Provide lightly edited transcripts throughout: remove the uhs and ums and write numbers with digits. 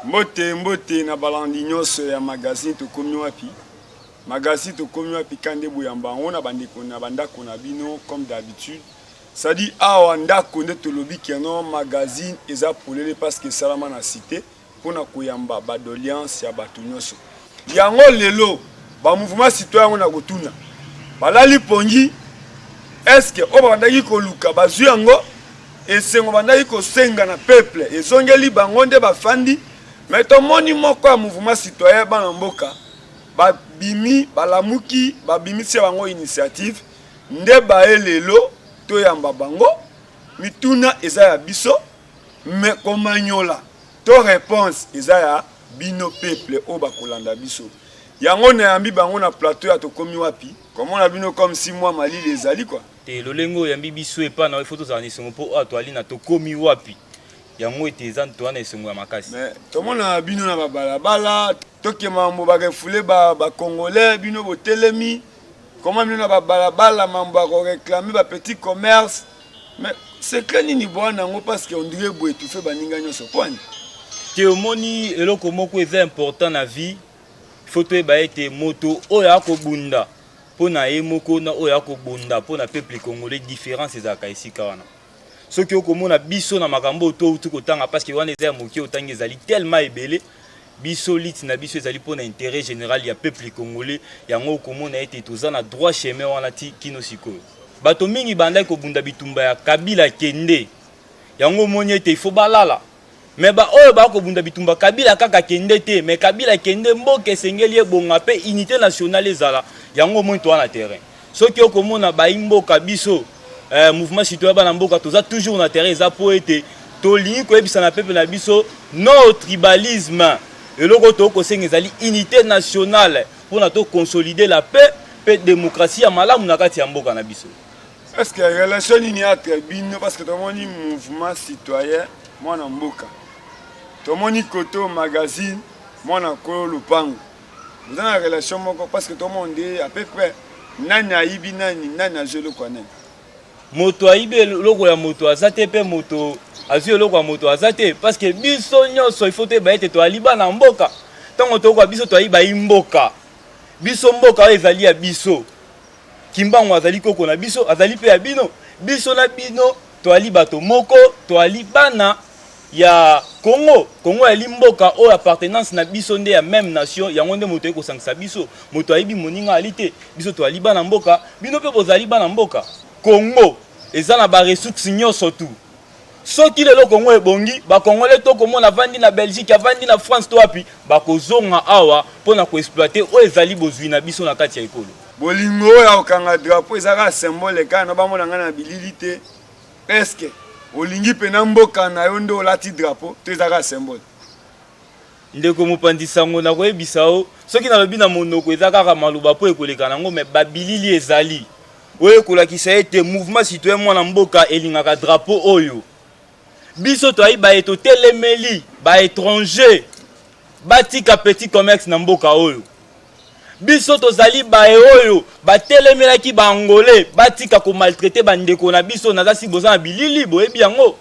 Mbote mbote na balandi nyonso ya magazine Tokomi Wapi. Magazine Tokomi Wapi ka nde boyamba yango na bandeko na bandako na bino comme d'habitude. Sadi awa ndako nde tolobi keno magazine eza polele parce que esalama na cité mpona koyamba ba doléance ya bato nyonso. Yango lelo ba mouvement citoyen yango na kotuna balali pongi, est-ce que oyo babandaki koluka bazwi yango? Esengo bandaki kosenga na peuple ezongeli bango nde bafandi. Mais tomoni moko ya mouvement citoyen bana mboka babimi, balamuki, babimisi bango initiative nde baye lelo toyamba bango. Mituna eza ya biso, mais komanyola to réponse eza ya bino peuple oyo bakolanda biso. Yango nayambi bango na plateau ya Tokomi Wapi. Komona bino comme si mwa malili ezali quoi. Te, lolenge oyambi biso epa na yo, ifo tozala na esengo mpo oyo toali na Tokomi Wapi yango ete eza toza na esengo ya makasi. Mais tomona bino na babalabala, tokema mambo barefouler bacongolais, bino botelemi koma bino na babalabala mambo ya koréclamer bapetit commerce. Mais secret nini bwana yango? Parce que on dirait boye étouffe baninga nyonso poani. Te, omoni, eloko moko eza important na vie, faut toyeba ete moto oyo akobunda mpo na ye moko na oyo akobunda mpo na peuple congolais, différence ezalaka esika wana. Soki okomona biso na makambo oyo touti kotanga, parce que wana eza ya moke, otangi ezali tellement ebele. Biso lutte na biso ezali mpo na intérêt général ya peuple congolais. Yango okomona ete toza na droit chemin wana ti kino sikoyo. Bato mingi bandaki kobunda bitumba ya Kabila kende, yango omoni ete ifo balala. Mais baoyo bakobunda bitumba Kabila kaka kende te, mais Kabila kende, mboka esengeli ebonga mpe unité nationale ezala. Yango omoni toza na terrain. Soki okomona bayi mboka biso, mouvement citoyen bana mboka, toza toujours na terrain, eza po ete tolingi koyebisa na peuple na biso non au tribalisme. Eloko oyo tokosenga ezali unité nationale mpona toconsolider la paix mpe démocratie ya malamu na kati ya mboka na biso. Est ce que relation nini entre bino? Parce que tomoni mouvement citoyen mwana mboka, tomoni koto magazine mwana kolo lupango, boza na relation moko? Parce que tomoni nde à peu près nani ayibi nani, nani azwi eloko ya nani. Moto ayibi eloko ya moto aza te, mpe moto azwi eloko ya moto aza te, parce que biso nyonso ifo toyeba ete toyali bana mboka. Ntango toyoka biso toyali bayi mboka, biso mboka oyo ezali ya biso. Kimbangu azali koko na biso, azali mpe ya bino. Biso na bino toyali bato moko, toyali bana ya Congo. Congo ezali mboka oyo appartenance na biso nde ya même nation. Yango nde moto ayi kosangisa biso. Moto ayibi moninga ali te. Biso toyali bana mboka, bino mpe bozali bana mboka. Congo eza na baressource nyonso tu. Soki lelo Congo ebongi, bacongolais tokomona avandi na Belgique, avandi na France to wapi, bakozonga awa mpona koexploiter oyo ezali bozwi na biso na kati ya ekolo. Bolingo oyo ya kokanga drapeau eza kaka symbole kaka na bamona ngai na bilili te? Est-ce olingi mpena mboka na yo nde olati drapeau to eza kaka symbole? Ndeko mopanzi sango, nakoyebisa yo, soki nalobi na monoko eza kaka maloba mpo ekoleka nango, mais babilili ezali oyo ekolakisa ete mouvement citoyen mwana mboka elingaka drapeau oyo. Biso toyebi baye totelemeli baétranger batika petit commerce na mboka oyo. Biso tozali baye oyo batelemelaki baangolais batika komaltraiter bandeko na biso. Naza si boza na bilili, boyebi yango.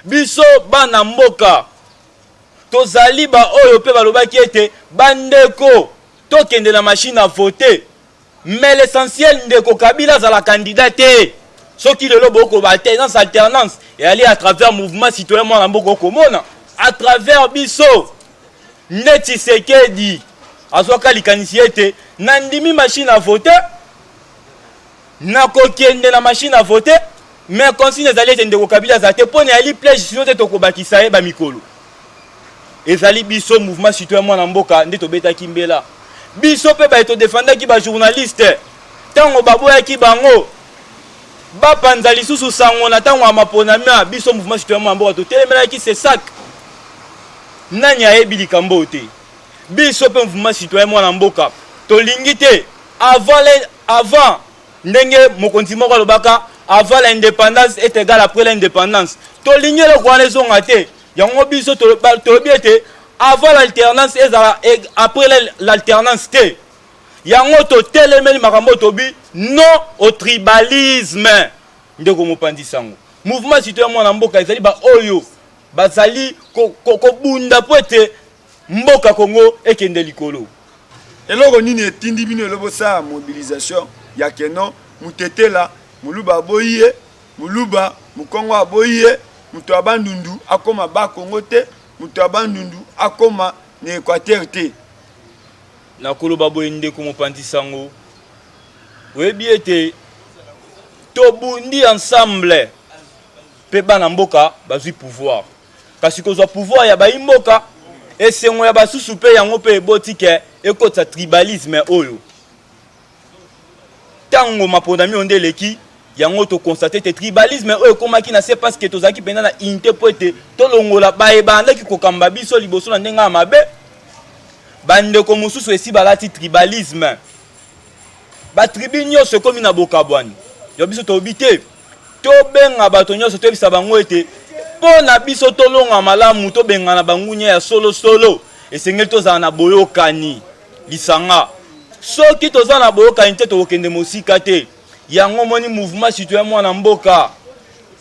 Biso bana mboka tozali baoyo mpe balobaki ete bandeko tokende na machine à voter, mais l'essentiel ndeko Kabila azala candidat te. Soki lelo bokoba alternance, alternance eyali à travers mouvement citoyen mwana mboka. Okomona à travers biso nde Tshisekedi azwaka likanisi ete nandimi machine à voter, nakokende na machine à voter, mais consigne ezali ete ndeko Kabila azala te mpo na yali pledge, sinon te tokobakisa ye bamikolo. Ezali biso mouvement citoyen mwana mboka nde tobetaki mbela. Biso mpe baye todefandaki bajournaliste ntango baboyaki bango bapanza lisusu sango na ntango ya maponami. Biso mouvement citoyen mwana mboka totelemelaki CSAC. Nani ayebi likambo oyo te? Biso mpe mouvement citoyen mwana mboka tolingi te avant ndenge mokonzi moko alobaka avant l'indépendance est égal après l'indépendance. Tolingi eloko wana ezonga te. Yango biso tolobi ete avant l'alternance ezala après l'alternance te. Yango totelemeli makambo oyo, tobi non au tribalisme. Ndeko mopanzi sango, mouvement citoyen mwana mboka ezali baoyo. Bazali kobunda mpo ete mboka Congo ekende likolo. Eloko nini etindi bino elo bosala mobilisation ya que non mutetela muluba aboyi ye, muluba mukongo aboyi ye, moto ya Bandundu akoma ba Congo te, moto ya Bandundu akoma na Equateur te? Nakoloba boye ndeko mopanzi sango, oyebi ete tobundi ensemble mpe bana mboka bazwi pouvoir. Kasi kozwa pouvoir ya bayi mboka, esengo ya basusu mpe yango mpe eboti ke ekotisa tribalisme oyo. Tango maponami oyo nde eleki, yango to constater ete tribalisme oyo ekomaki na se parce que tozalaki mpenza na unité mpo ete tolongola baye bandaki kokamba biso liboso na ndenge ya mabe. Bandeko mosusu esi balati tribalisme, ba tribu nyonso ekomi na bokabwani. Ya biso tolobi te, tobenga bato nyonso, toyebisa bango ete mpo na biso tolonga malamu, tobengana bangunya ya solosolo, esengeli tozala na boyokani lisanga. Soki toza na boyokani te, tokokende mosika te. Yango omoni mouvement citoyen mwana mboka,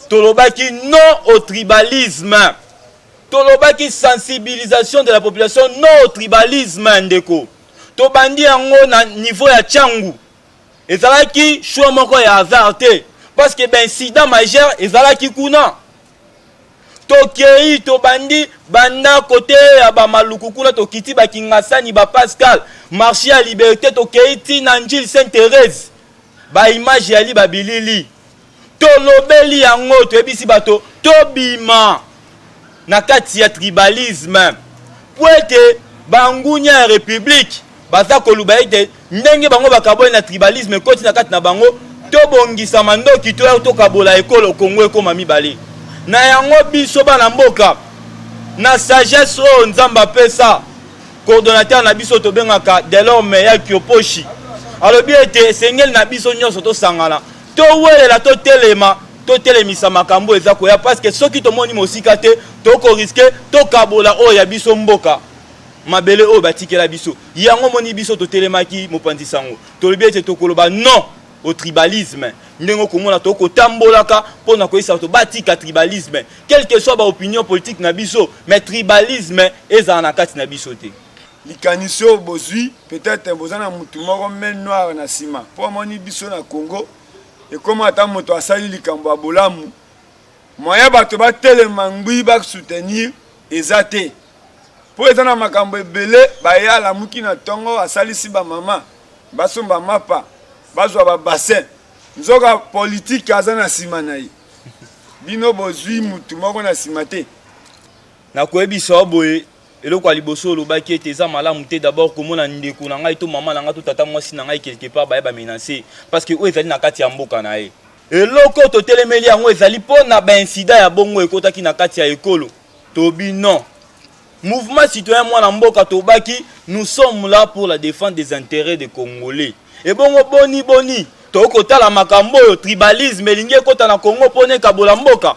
tolobaki non au tribalisme, tolobaki sensibilisation de la population non au tribalisme. Ndeko, tobandi yango na niveau ya Tshangu, ezalaki choix moko ya hasard te, parce que ba incident majeur ezalaki kuna. Tokei, tobandi banda kote ya ba Maluku kuna, tokiti ba Kingasani, ba Pascal, marché ya Liberté, tokei ti na Njili Sainte Thérèse, ba image ya li ba bilili. Tolobeli yango, toyebisi bato tobima na kati ya tribalisme po ete bangunya ya republique baza koluba ete ndenge bango bakaboli na tribalisme ekoti na kati na bango, tobongisa mandoki toya tokabola ekolo Congo ekoma mibale. Na yango biso bana mboka, na sagesse oyo Nzambe apesa coordonnateur na biso tobengaka Delorme ya Kioposhi, alobi ete esengeli na biso nyonso tosangana, towelela, totelema, totelemisa makambo eza koya, parce que soki tomoni mosika te, tokoriske tokabola oyo ya biso mboka, mabele oyo batikela biso. Yango moni biso totelemaki mopanzi sango, tolobi ete tokoloba non au tribalisme. Ndenge okomona tokotambolaka mpo na koyebisa bato batika tribalisme, quelle que soit ba opinion politique na biso, mais tribalisme ezala na kati na biso te. Likanisi oyo bozwi, peut-être boza na mutu moko main noire na nsima, mpo amoni biso na Congo ekoma ata moto asali likambo ya bolamu, moyen bato batelema ngwi ba soutenir eza te, mpo eza na makambo ebele. Baye alamuki na ntongo, asalisi bamama basomba mapa, bazwa ba bassin, nzoka politique aza na nsima na ye. Bino bozwi mutu moko na nsima te. Nakoyebisa yo boye, eloko ya liboso olobaki ete eza malamu te d'abord komona ndeko na ngai to mama na ngai to tata mwasi na ngai quelque part baye bamenace, parce que oyo ezali na kati ya mboka na ye. Eloko totelemeli yango ezali mpo na baincident ya bongo ekotaki na kati ya ekolo. Tobi non. Mouvement citoyen mwana mboka tobaki, nous sommes là pour la défense des intérêts des Congolais. Ebongo boni boni tokotala makambo oyo tribalisme elingi ekota na Congo mpo na ekabola mboka.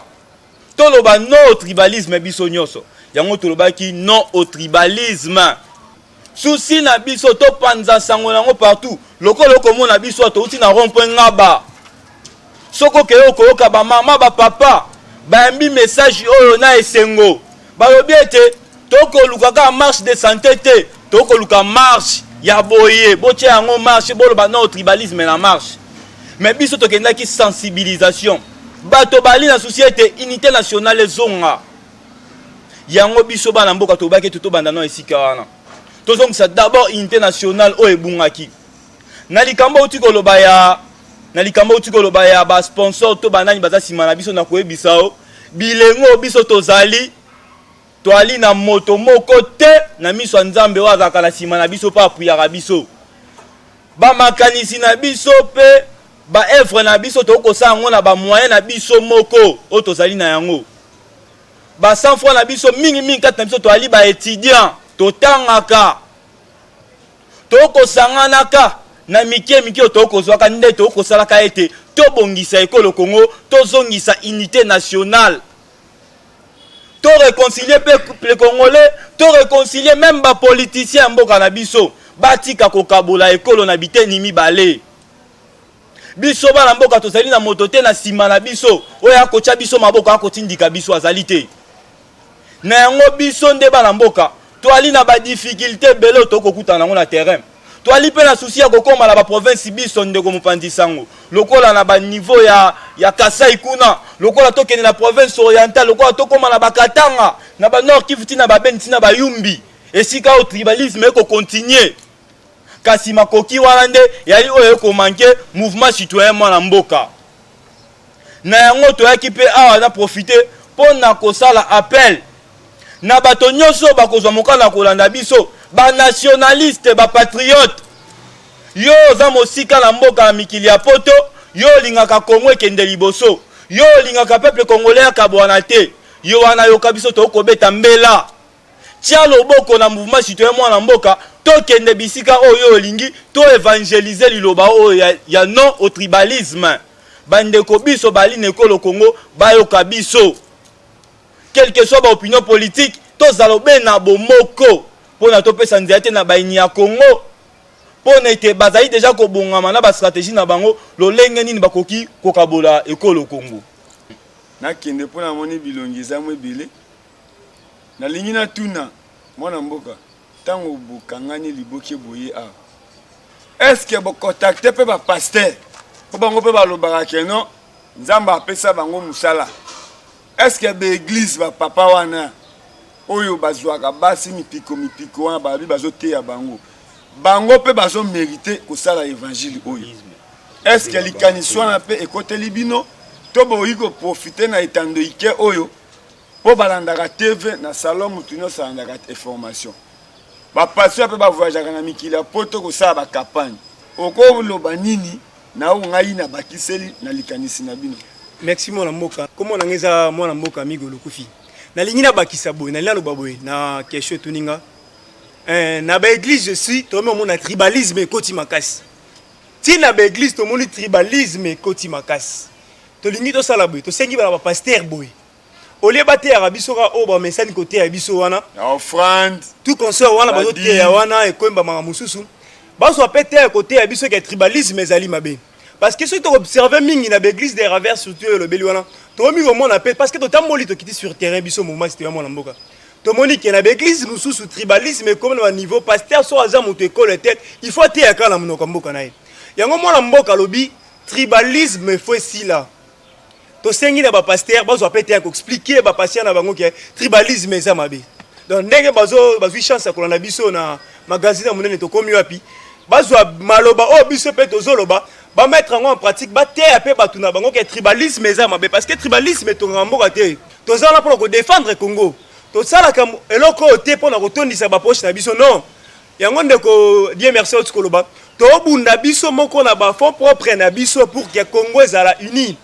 Toloba non au tribalisme biso nyonso. Yango tolobaki non au tribalisme. Souci na biso topanza sango nango partout. Lokola okomona biso touti na rond point Ngaba. Soki okei okoyoka ba mama ba papa bayambi message oyo na esengo. Balobi ete tokoluka kaka marche de santé te, tokoluka marche ya boye, botia yango marche, boloba non au tribalisme na marche. Mais biso tokendaki sensibilisation. Bato bali na souci ete unité nationale ezonga. Yango biso bana mboka tobaki ete tobanda no esika wana. Tozongisa d'abord unité nationale oyo ebungaki. Na likambo outi koloba ya na likambo outi koloba ya ba sponsor to banani baza nsima na biso, na koyebisa yo bilengo biso tozali toali na moto moko te na miso ya Nzambe oyo azalaka na nsima na biso mpe apuyaka biso. Ba makanisi na biso mpe ba œuvre na biso tokoki kosala yango na ba moyen na biso moko oyo tozali na yango. Ba 100 francs na biso mingi mingi kati na biso toali ba étudiant, totangaka, tokosanganaka na mike mike oyo tokozwaka nde tokosalaka ete tobongisa ekolo Congo, tozongisa unité nationale, to réconcilier peuple congolais, to réconcilier même ba politiciens ya mboka na biso, batika kokabola ekolo na biteni mibale. Biso bana mboka tozali na moto te na nsima na biso oyo akotya biso maboko, akotindika biso, azali te. Na yango biso nde bana mboka toali na ba difficultes ebele oyo tokokutana nango na terrain. Toali mpe na souci ya kokoma na ba province biso, ndeko mopanzi sango, lokola na ba niveau ya Kasai kuna, lokola tokende na province orientale, lokola tokoma na bakatanga, na ba Nord Kivu, ntina babeni, ntina bayumbi, esika oyo tribalisme ekocontinuer. Kasi makoki wana nde yali oyo ekomanquer mouvement citoyen mwana mboka. Na yango toyaki mpe awa na profite mpo na kosala appel na bato nyonso bakozwa mokano ya kolanda biso, banationaliste, bapatriote. Yo oza mosika na mboka ya mikili ya poto, yo olingaka Kongo ekende liboso, yo olingaka peuple congolais akabwana te, yo wana yoka biso tokobeta mbela. Tia loboko na mouvement citoyen mwana mboka, tokende bisika oyo olingi, to évangéliser liloba oyo ya non au tribalisme. Bandeko biso bali na ekolo Congo bayoka biso, quelle que soit baopinion politique, tozala obe na bomoko mpona topesa nzela te na bayini ya Congo, mpo na ete bazali deja kobongama na bastratégie na bango lolenge nini bakoki kokabola ekolo Congo. Nakende mpo namoni bilongi eza mo ebele. Nalingi natuna mwana mboka: ntango bokangani liboki boye awa, est-ce bocontacter mpe bapasteur, mpo bango mpe balobaka que non, Nzambe apesa bango mosala? Est-ce baéglise, bapapa wana oyo bazwaka basi mipiko mipiko wana, babi bazoteya bango, bango mpe bazomériter kosala évangile oyo? Est-ce likanisi wana mpe ekoteli bino, to boyi koprofiter na etando ike oyo mpo balandaka TV na salon, motu nyonso alandaka information, bapasteur mpe bavoyageaka na mikili ya poto kosala bacampagne? Okoloba nini na oyo ngai nabakiseli na likanisi na bino? Merci, mwana mboka. Kombo na ngai eza mwana mboka Migo Lukufi. Nalingi nabakisa boye, nalingi naloba boye na question etuni nga. Na baéglise si tomi omona tribalisme ekoti makasi ntina baéglise, tomoni tribalisme ekoti makasi. Tolingi tosala boye, tosengi bana bapasteur boye, olie bateyaka biso kaka oyo bamesani koteya biso wana, offrande, tout consort wana bazoteya wana, ekoyembamaka mosusu, bazwa mpe te ya koteya biso ke tribalisme ezali mabe. Parce que soki tokoobserver mingi na baéglise de réveil, surtout oyo elobeli wana, tokomi komona mpe, parce que totamboli, tokiti sur terrain, biso mouvement citoyen mwana mboka, tomoni ke na baéglise mosusu tribalisme ekomi na baniveau pasteur so aza moto ekolo te, il faut ateya kaka na monoko ya mboka na ye. Yango mwana mboka alobi tribalisme faut esila. Tosengi na bapasteur bazwa mpe te ya koexpliquer bapatient na bango ke tribalisme eza mabe. Donc ndenge bazwi chance ya kolanda biso na magazine ya monene Tokomi Wapi, bazwa maloba oyo biso mpe tozoloba, bamettre yango en pratique, bateya mpe bato na bango ke tribalisme eza mabe, parce que tribalisme etongaka mboka te. Toza wana mpona kodéfendre Congo, tosalaka eloko oyo te mpona kotondisa bapoche na biso, non. Yango ndeko Dieu merci oti koloba, tobunda biso moko na bafonds propre na biso pour que Congo ezala uni,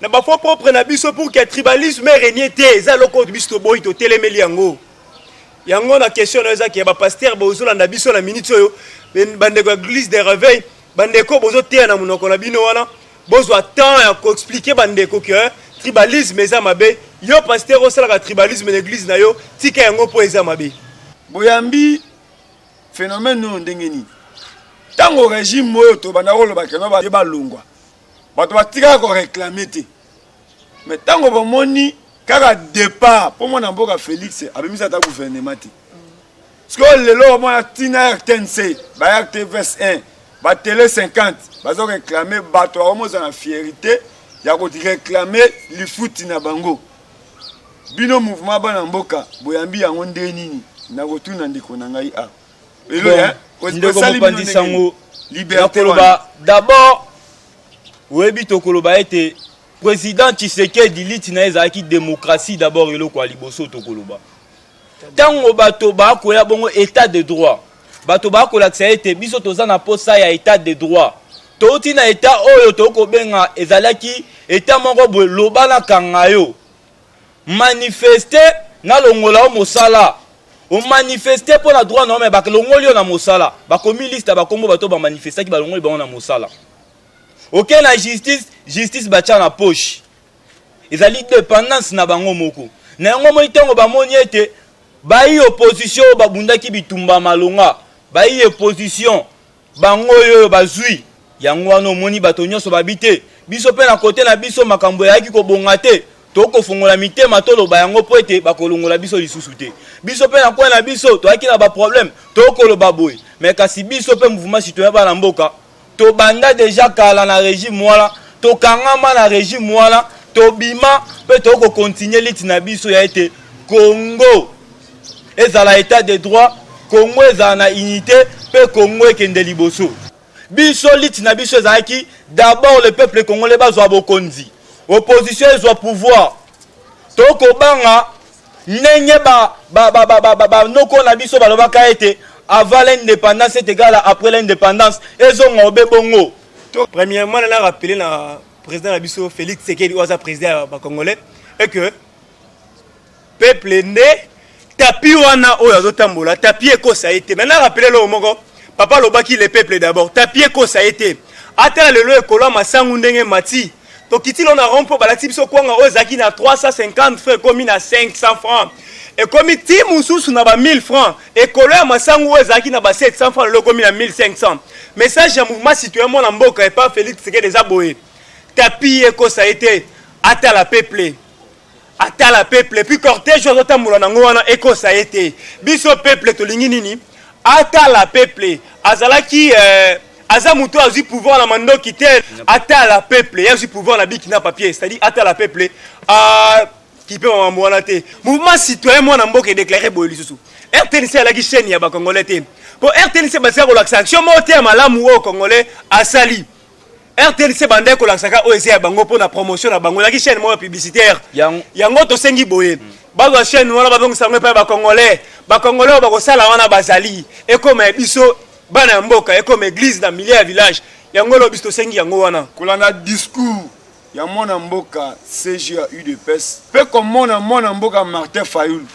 na bafonds propre na biso pour que tribalisme règne te. Eza eloko oyo biso toboyi, totelemeli yango. Yango na question na yo ezaki ya bapasteur bozolanda biso na minute oyo, bandeko ya église de réveil, bandeko bozoteya na monoko na bino wana, bozwa temps ya koexpliquer bandeko ke tribalisme eza mabe. Yo pasteur osalaka tribalisme na église na yo, tika yango mpo eza mabe. Boyambi phénomène oyo ndenge nini? Ntango régime oyo tobanda koloba que non, baye balongwa, bato batikaka koréclamer te, mais ntango bomoni kaka départ mpo mwana mboka Félix abimisi ata gouvernement te, sikoyo lelo omona ntina RTNC, ba RTVS 1, batele 50 baza koréclamer. Bato bakomozala na fierté ya koréclamer lifuti na bango. Bino mouvement bana mboka boyambi yango nde nini? Nakotuna ndeko na ngai a Ndeko mopanzi sango, nakoloba d'abord, oyebi, tokoloba ete président Tshisekedi, liti na ye ezalaki démocratie d'abord. Eloko ya liboso tokoloba, ntango bato bakoya bongo état de droit, bato bakolakisa ete biso toza na posa ya état de droit. Touti na état oyo tokobenga ezalaki état moko boye, loba nakanga yo, manifeste nalongola yo mosala, omanifester mpo na droit na yo, me balongoli yo na mosala. Bakomi liste ya bakombo bato bamanifestaki, balongoli bango na mosala. Oke na justice, justice batya na poche, ezali dépendance na bango moko. Na yango moi, ntango bamoni ete bayi opposition oyo babundaki bitumba malonga, bayi opposition bango oyo bazwi yango wana, omoni bato nyonso babi te, biso mpe na kote na biso makambo eyaki kobonga te. Tokofongola mitema, toloba yango mpo ete bakolongola biso lisusu te. Biso mpe na coin na biso toyaki na baproblème, tokoloba boye, mais kasi biso mpe mouvement citoyen bana mboka tobanda déjà kala na régime wana, tokangama na régime wana, tobima mpe tokokontinue lutte na biso ya ete Congo ezala état de droit, Congo ezala na unité mpe Congo ekende liboso. Biso lutte na biso ezalaki d'abord le peuple congolais bazwa bokonzi, opposition ezwa pouvoir. Tokobanga ndenge banoko na biso balobaka ete avant l'indépendance est égal à après l'indépendance, ezonga obe bongo. Premièrement, na rappeler na président na biso Félix Tshisekedi, oyo aza président ya bacongolais, et que peuple nde tapis wana oyo azotambola, tapis ekosa ye te. Mais na rappeler eloko moko, papa alobaki le peuple d'abord, tapis ekosa ye te. Atala lelo ekolo ya masangu ndenge mati, tokiti lo na rond mpo balakisi biso kwanga oyo ezalaki na 350 francs ekomi na 500 francs, ekomi ti mosusu na ba 1000 francs. Ekolo ya masangu oyo ezalaki na ba 700 francs, lelo ekomi na 1500. Message ya mouvement citoyen mwana mboka epa Félix Tshisekedi eza boye: tapis ekosa ye te, atala peuple, atala peuple. Puis cortège oyo azotambola nango wana ekosa ye te. Biso peuple tolingi nini? Atala peuple. Azalaki aza moto azwi pouvoir na mandoki te, atala peuple. Ye azwi pouvoir na bic na papier, c'est-à-dire atala peuple, kipe makambo wana te. Mouvement citoyen mwana mboka edéclaré boye lisusu: RTNC alaki chaîne ya bacongolais te, mpo RTNC basika kolakisa action moko te ya malamu oyo congolais asali. RTNC bandaki kolakisaka oyo eza ya bango mpo na promotion na bango, ezalaki chaîne moko publicitaire. Yango tosengi boye: bazwa chaîne wana, bazongisa yango epai ya bacongolais. Bacongolais oyo bakosala wana bazali, ekoma ya biso bana ya mboka, ekoma église na milieu ya village. Yango oyo biso tosengi yango wana. Kolanda discours ya mwana mboka SG ya UDPS mpe komona mwana mboka Martin Fayulu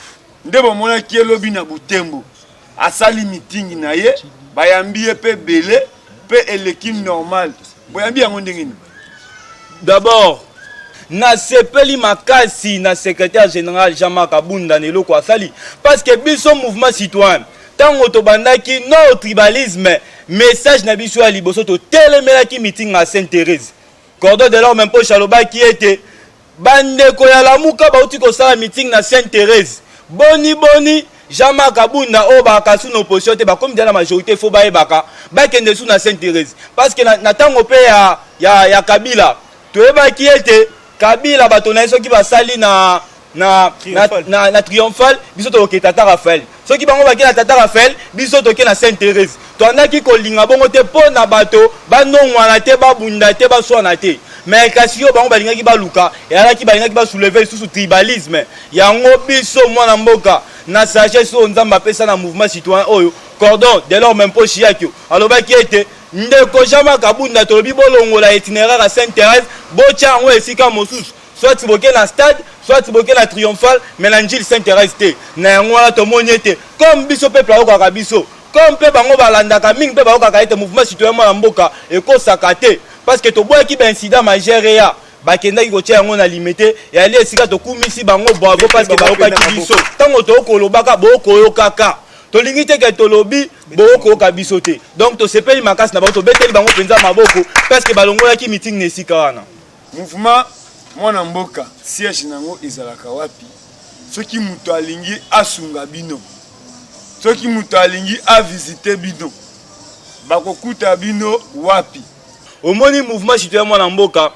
nde bomonaki elobi na Butembo, asali meeting na ye, bayambi ye mpe ebele mpe eleki normal. Boyambi yango ndenge nini? D'abord nasepeli makasi na secrétaire général Jean-Marc Abunda na eloko asali, parce que biso mouvement citoyen, ntango tobandaki no tribalisme, message na biso ya liboso, totelemelaki meeting ya Sainte Thérèse. Cordon de l'or Mempoche alobaki ete bandeko ya Lamuka bauti kosala meeting na Sainte Thérèse, boni boni Jean-Marc Abunda oyo bakaka su na opposition te, bakomi deja na majorité, fo bayebaka bakende su na Sainte Thérèse? Parce que na ntango mpe ya Kabila, toyebaki ete Kabila, bato na ye soki basali Triomphal. na Triomphal, biso tokoke Tata Raphaël. Soki bango bake na Tata Raphaël, biso toke na Sainte Thérèse. Toandaki kolinga bongo te mpo na bato banongwana te, babunda te, baswana te. Mais kasi oyo bango balingaki baluka eyalaki balingaki basoulever lisusu tribalisme. Yango biso mwana mboka, na sagesse oyo Nzambe apesa na mouvement citoyen oyo, cordon de l'or Mempo Shiakio alobaki ete ndeko Jean-Marc Abunda, tolobi bolongola itinéraire ya Sainte Thérèse, botya yango esika mosusu, soit boke na stade, soit boke na Triomphal, mais na Njili Sainte Thérèse te. Na yango wana tomoni ete comme biso peuple ayokaka biso, comme mpe bango balandaka mingi mpe bayokaka ete mouvement citoyen mwana mboka ekosaka te, parce que toboyaki baincident majeur eya, bakendaki kotia yango na Limete. Yali esika tokumisi bango, bravo, parce que bayokaki biso ntango tokolobaka, bokoyokaka. Tolingi te ke tolobi bokoyoka biso te. Donc tosepeli makasi na bango, tobeteli bango mpenza maboko, parce que balongolaki meeting na esika wana. Mouvement mwana mboka, siège nango ezalaka wapi? Soki moto alingi asunga bino, soki moto alingi avisite bino, bakokuta bino wapi? Omoni, mouvement citoyen mwana mboka,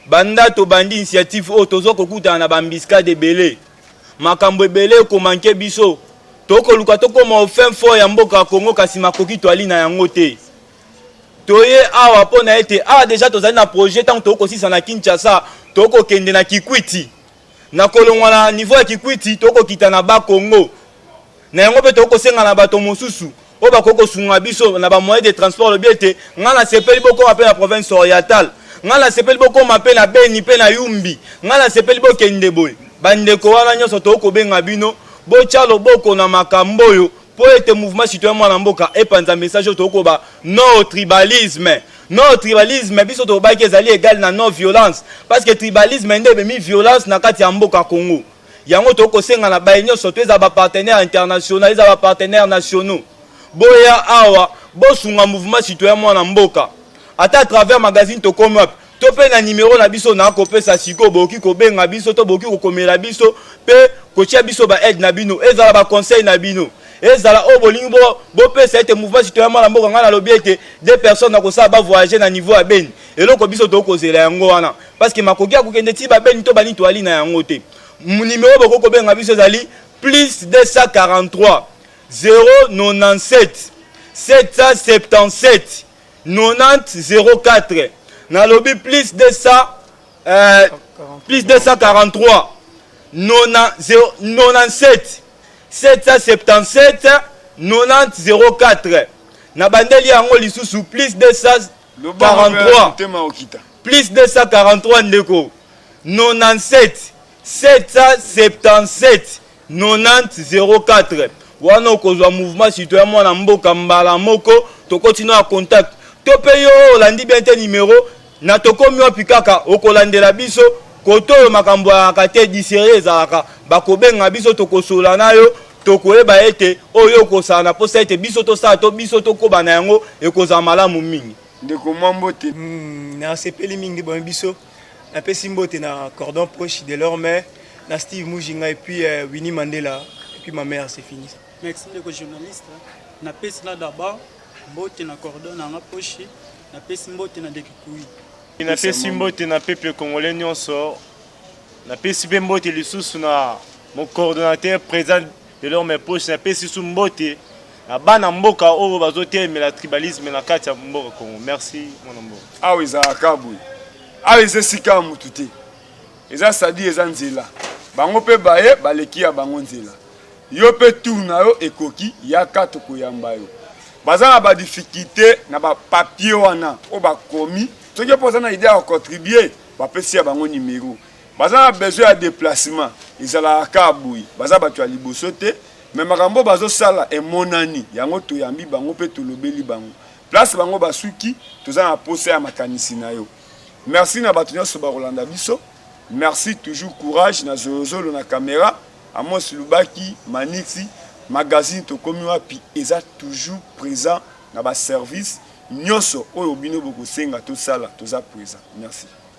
banda tobandi initiative oyo, tozwa kokutana na baembuscade ebele, makambo ebele ekomanke biso. Tokoluka tokóma au fin fond ya mboka ya Kongo, kasi makoki toali na yango te. Toye awa mpo na ete awa deja tozali na projet. Ntango tokosisa na Kinshasa, tokokende na Kikwiti, na kolongwa na niveau ya Kikwiti, tokokita na Bakongo. Na yango mpe tokosenga na bato mosusu oyo bakoki kosunga biso na bamoyen de transport. Lobi ete ngai nasepeli bokoma mpe na province orientale, ngai nasepeli bokoma mpe na Beni mpe na Yumbi, ngai nasepeli bokende boye. Bandeko wana nyonso, tokobenga bino, botya loboko na makambo oyo mpo ete mouvement citoyen mwana mboka epanza message oyo tokoba no tribalisme. No tribalisme, biso tobaki ezali égal na non violence, parce que tribalisme nde ememi violence na kati ya mboka Congo. Yango tokosenga na baye nyonso to eza bapartenaire international, eza bapartenaire nationaux, boya awa, bosunga mouvement citoyen mwana mboka, ata à travers magazine Tokomi Wapi. To mpe na nimero na biso nakopesa sikoyo, bokoki kobenga biso to bokoki kokomela biso mpe kotia biso ba aide na bino, ezala ba conseil na bino, ezala oyo bolingi bopesa ete mouvement citoyen mwana mboka. Ngai nalobi ete deux personnes nakosala bavoyage na niveau ya Beni. Eloko biso tokozela yango wana, parce que makoki ya kokende ti babeni to bani toali na yango te. Nimero bokoki kobenga biso ezali plus 243 097 777 90 04. Nalobi plus 200, plus 243 97 777 90 04. Na bandeli yango lisusu, plus 243, plus 243, ndeko, 97 777 90 04. Wana okozwa mouvement citoyen mwana mboka mbala moko, tokoti na contact. To mpe yo olandi bien te nimero na Tokomi Wapi, kaka okolandela biso koto oyo makambo ayaka te diserie ezalaka, bakobenga biso, tokosola na yo, tokoyeba ete oyo okosala na mposa ete biso tosala to biso tokoba na yango, ekozala malamu mingi. Ndeko, mwa mbote. Nasepeli mingi boye biso. Napesi mbote na cordon proche de l'orme, na Steve Mujinga et puis Winnie Mandela et puis ma mère, c'est fini. Merci, ndeko journaliste. Napesi na d'abord mbote na cordon na nga poche, napesi mbote na ndeko Kui. Napesi mbote na peuple congolais nyonso. Napesi mpe mbote lisusu na mon coordonnateur, président de l'homme poche. Napesi lisusu mbote na bana mboka oyo bazotelemela tribalisme na kati ya mboka Congo. Merci, mwana mboka. Awa ezalaka boye, awa eza esika ya mutu te, eza sadi, eza nzela. Bango mpe baye baleki ya bango nzela. Yo mpe tour na yo ekoki, yaka, tokoyamba yo. Baza na badifficulté na bapapier wana oyo bakomi. Soki mpo oza na idée ya kocontribue, bapesi ya bango numero. Baza na besoin ya déplacement, ezalaka kaka boye. Baza bato ya liboso te, mais makambo bazosala emonani yango. Toyambi bango mpe tolobeli bango place bango basuki. Toza na posa ya makanisi na yo. Merci na bato nyonso bakolanda biso. Merci, toujours courage na Zolozolo na caméra, Amos Lubaki Manixi. Magazine Tokomi Wapi eza toujours présent na baservice nyonso oyo bino bokosenga tosala, toza présent. Merci.